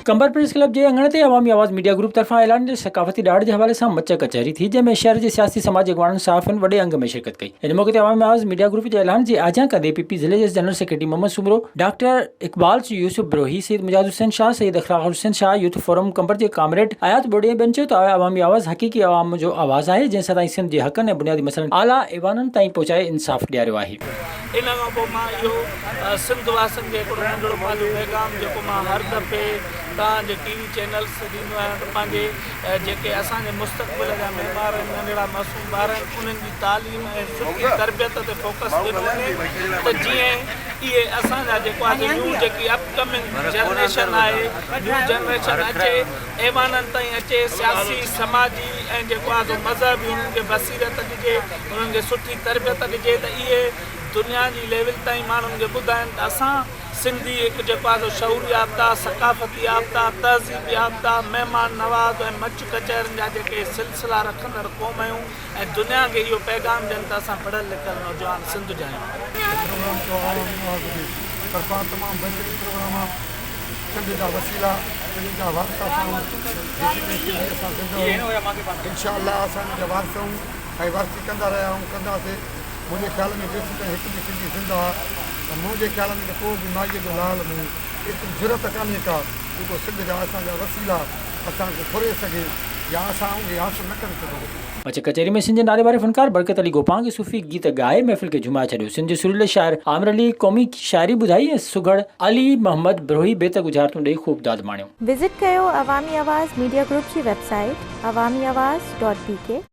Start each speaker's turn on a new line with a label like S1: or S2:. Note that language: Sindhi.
S1: قمبر پريس ڪلب جي اڱڻ تي عوامي آواز ميڊيا گروپ طرفان اعلان جي ثقافتي ڏهاڙي جي حوالي سان مچ ڪچهري ٿي جنهن ۾ شهر جي سياسي سماجي اڳواڻن صحافين وڏي انگ ۾ شرڪت ڪئي ان موقعي تي عوامي آواز ميڊيا گروپ جي اعلان جي آجيان ڪندي پي پي ضلعي جي general secretary Muhammad Soomro, doctor Iqbal Yousuf Brohi, Syed Mujahid Hussain Shah, Syed Akhlaq Hussain Shah, youth forum Qambar جي ڪامريڊ اياز ٻوڙي ۽ ٻين چيو ته عوامي آواز حقيقي عوام جو آواز آهي جنهن سدائين سنڌ جي حقن ۽ بنيادي مسئلن کي اعليٰ ايوانن تائين پهچائي انصاف ڏياريو آهي.
S2: ان کان پوء مان اهو سنڌ واسين کي هڪڙو ننڍڙو پنهنجو پيغام جيڪو مان هر دفعي توهان جي ٽي وي چينلز تي ڏيندو آهيان ته پنهنجي جيڪي اسان جي مستقبل جا معمار آهن ننڍڙا معصوم ٻار آهن انهن جي تعليم ۽ سٺي تربيت تي فوڪس ڏنو وڃي ته جيئن اهي اسان جا جيڪو آهي نيو جيڪي اپ ڪمنگ جنريشن آهي نيو جنريشن اچي ايوانن تائين اچي سياسي سماجي ۽ جيڪو آهي سو مذهبي انهن کي بصيرت ڏجي انهن کي سٺي تربيت ڏجي ته اهي دنيا جي ليول تائين ماڻهن کي ٻڌائين ته اسان سنڌي هڪ جيڪو آهي سو شعور يافته، ثقافت يافته، تهذيب يافته، مهمان نواز ۽ مچ ڪچهرين جا جيڪي سلسلا رکندڙ قوم آهيون ۽ دنيا کي اهو پيغام ڏين ته اسان پڙهيل لکيل نوجوان سنڌ جا آهيون.
S3: پروگرام ٿيو عوام نواز جي طرفان تمام بهترين پروگرام آ سنڌ جا وسيلا سنڌ جا وارث اسان آهيون جيسين تائين سنڌي اسان زنده آهيون انشاء الله اسان جا وارث آهيون ۽ ورسي ڪندا رهيا آهيون ڪنداسي منهنجي خيال ۾ جيسيتائين هڪ به سنڌي زنده آ ته منهنجي خيال ۾ ته ڪو به مائيء جو لال مون ايتري جرئت ڪانهي ڪا جيڪو سنڌ جا اسان جا وسيلا اسان کي ڦري سگهي يا اسان ان کي حاصل نه ڪري سگهون.
S1: مچ ڪچهري ۾ سنڌ جي نالي واري فنڪار برڪت علي گوپانگ صوفي گيت ڳائي محفل کي جهومائي ڇڏيو. سنڌ جي سريلي شاعر عامر علي قومي شاعري ٻڌائي ۽ سگهڙ علي محمد بروهي بيت ڳجهارتون ڏئي خوب داد ماڻيو.
S4: وزٽ ڪيو عوامي آواز ميڊيا گروپ جي website Awami Awaz dot P K.